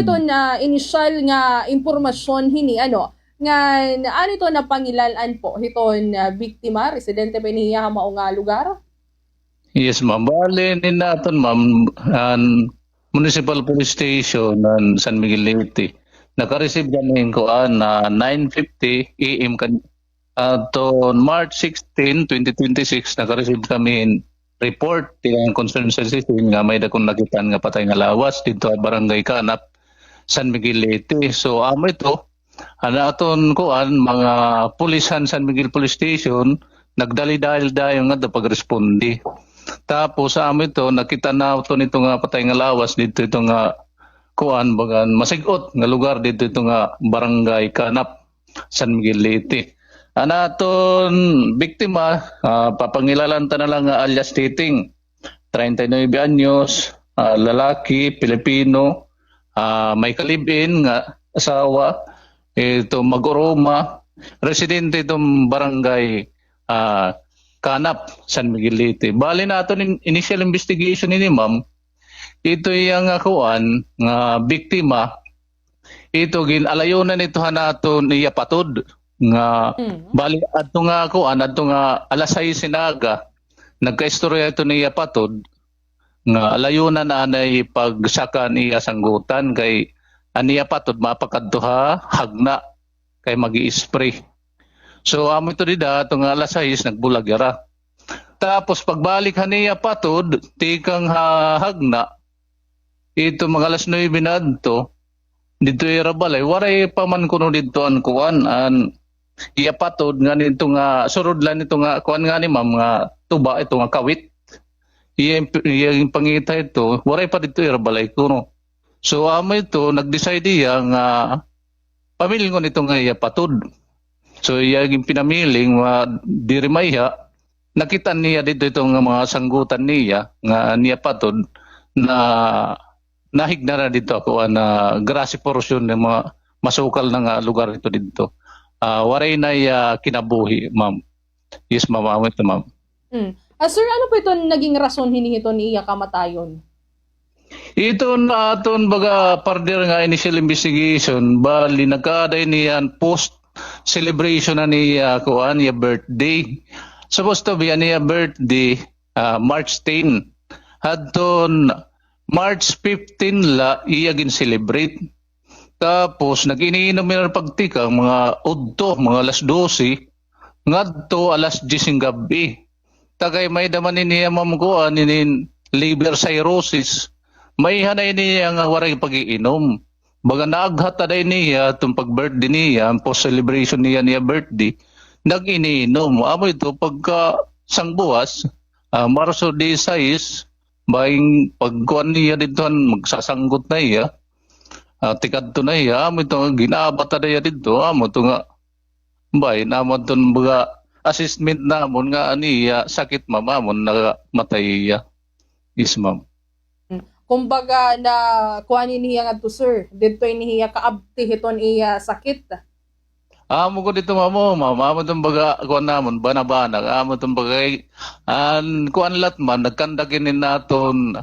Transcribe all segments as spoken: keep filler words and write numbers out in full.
Ito na inisyal nga impormasyon hini, ano, nga ano ito na pangilal-an po hiton, ah, biktima, residente pa ini hiya ha mao nga lugar? Yes, ma'am. Bali, nin naton, ma'am, an Municipal Police Station an San Miguel Leyte. Naka-receive kami hin kuan na nine fifty A M kan-, aton March sixteen, twenty twenty-six, naka-receive kami hin report tikang concerned citizen nga may-ada kuno nakit-an nga patay nga lawas didto ha Barangay Kanap, San Miguel Leyte. So, amo ito, an aton kuan, mga pulis han San Miguel Police Station, nagdali-dali dayon ngadto pagresponde. Tapos, amo ito, nakit-an naton ito nga patay nga lawas didto ito nga kuan, bagan masig-ot nga lugar didto ito nga Barangay Kanap, San Miguel Leyte. An aton biktima, ah, papangilalan ta na lang nga alias Titing, treinta y nuebe anyos, ah, lalaki, Pilipino, ah, may ka-live-in nga asawa, ito mag-uruma, residente iton barangay, ah, Kanap, San Miguel Leyte. Bali naton in-, initial investigation ini, ma'am, ito iya nga kuan, nga biktima, ito gin-alayunan ito han aton iya patod nga, mm, bali adto nga kuan, adto nga alas sais hin aga, nagkaistorya ito niya patod nga alayunan anay pagsaka an iya sanggutan kay an iya patod mapakadto ha hagna kay mag-i-spray. So, amo ito dida, adto nga alas sais, nagbulag yara. Tapos, pagbalik ha niya patod, tikang ha hagna, ito mga alas nuebe na adto, didto ira balay, waray pa man kuno didto an kuan, an iya patod nga nito nga, surod la nito nga, kuan ngani, ma'am, nga tuba, ito nga kawit. Iya, iya pangita ito, waray pa didto ira balay kuno. So, amo ito, nag-decide iya nga pamilngon ito nga iya patod. So, iya ginpinamiling nga diri maiha, nakit-an niya didto ito nga mga sanggutan niya, nga niya patod, na nahigna na didto ako, ah, na grassy portion nga mga masukal na nga lugar ito didto. Ah, waray na iya kinabuhi, ma'am. Yes, ma'am. Amo ito, ma'am. Mm. Ah, sir, ano po ito naging rason hini hiton iya kamatayon? Ito na aton baga further nga initial investigation, bali nagkaaday niya an post celebration na niya, kuan, niya birthday. Supposed to be an iya birthday, ah, March ten. Hadton March fifteen la iya gin-celebrate. Tapos, nag-iniinom nira pagtikang mga udto, mga alas dose, ngadto alas diyes hin gab-i. Ta kay may-ada man ini iya, ma'am, kuan, inin liver cirrhosis. Maiha na ini iya nga waray pag-iinom. Baga naaghat ada ini iya, itong pag-birthday niya, ang post-celebration niya, niya birthday, nag-iniinom. Amo ito, pagka sangbuwas, ah, Marso disisais, baing pagkuan niya didto, magsasanggot na iya, ah, tikadto na iya, amo ito nga gin-abat ada iya didto, amo ito nga, bay, amo ito nga baga assessment namon nga an iya sakit, ma'am, amo namatay iya. Yes, ma'am. Mm. Kumbaga na kuan ini iya ngadto, sir. Didto ini iya kaabti hiton iya sakit. Amo ko didto, ma'am, o, ma'am. Amo iton baga, kuan namon, bana-bana. Amo iton baga, an, kuan lat man, nagkandak ini naton,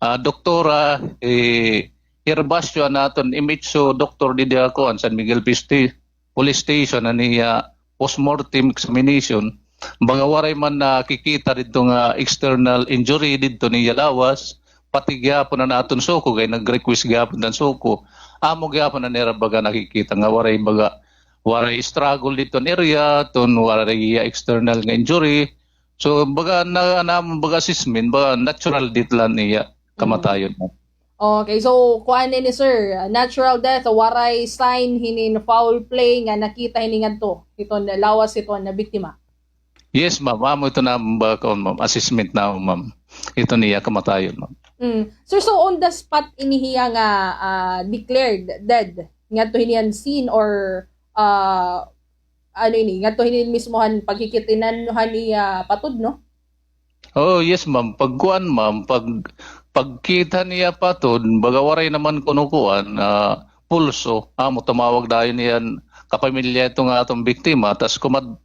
ah, Doktora, eh, Gervasio, an aton M H O doktor didi ha kuan, San Miguel Piste-, Police Station, an iya postmortem examination. Baga waray man nakikita didto nga external injury didto niya lawas. Pati gihapon an aton SOCO, kay nag-request gihapon an SOCO. Amo gihapon an ira baga nakikita nga waray baga, waray struggle didto an area, ton waray iya external nga injury. So, baga na, na, baga assessment, baga natural death la an iya kamatayon. Okay, so, kuan ini, sir, natural death, waray sign hinin foul play nga nakita hini ngadto, hiton lawas hiton biktima. Yes, ma'am. Amo ito na, ba, kuan, ma'am, assessment na, ma'am. Ito niya kamatayon, ma'am. Mm. Sir, so on the spot ini hiya nga, ah, declared dead ngadto hini han scene or, ah, ano ini, ngadto hini mismo han paghikit-an han iya patod, no? Oh, yes, ma'am. Pagkuan, ma'am, pag, pagkita niya patod, baga waray naman kuno kuan, ah, pulso. Amo, tumawag dayon niyan kapamilya ito nga atong biktima, tas kumad-,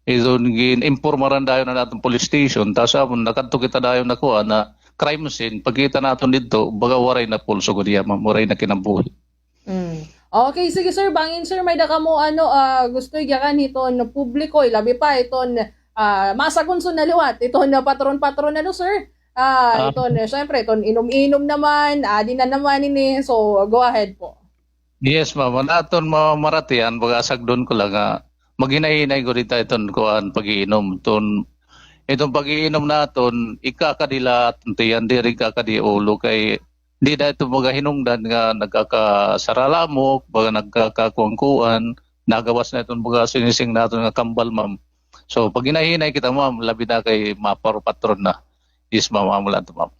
Iton gin-impormaran dayon an aton police station, tas amon nakadto kita dayon na kuan na crime scene, pagkita naton didto, baga waray na pulso gud iya, ma'am, waray na kinabuhi. Mm. Okay, sige, sir. Bangin, sir, may-ada kamo, ano, ah, gusto igyakan hiton publiko, ilabi pa hiton, ah, masagunson na liwat hiton patron-patron, ano, sir? Ah, ah, hiton, eh, syempre, hiton inom-inom naman, adi na naman ini. So, go ahead po. Yes, ma'am. An aton mga maratian, baga sagdon ko lang nga, maghinay-hinay gud kita hiton kuan, pag-iinom. Hiton, hiton pag-iinom naton, ikakadi la aton tiyan, diri ikakadi ulo, kay dida ito magahinungdan nga nagkakasaralamok, baga nagkakakuan-kuan, nagawas na iton baga sinising naton nga kambal, ma'am. So, paghinay-hinay kita, ma'am, labi na kay maparo-patron na. Yes, ma'am, amo la ito, ma'am.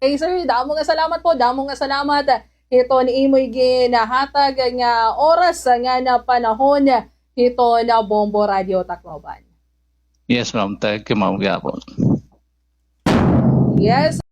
Okay, sir, damo nga salamat po, damo nga salamat hiton imoy ginahatag nga oras ngan panahon hiton Bombo Radio Tacloban. Yes, ma'am. Thank you, ma'am, gihapon. Yes.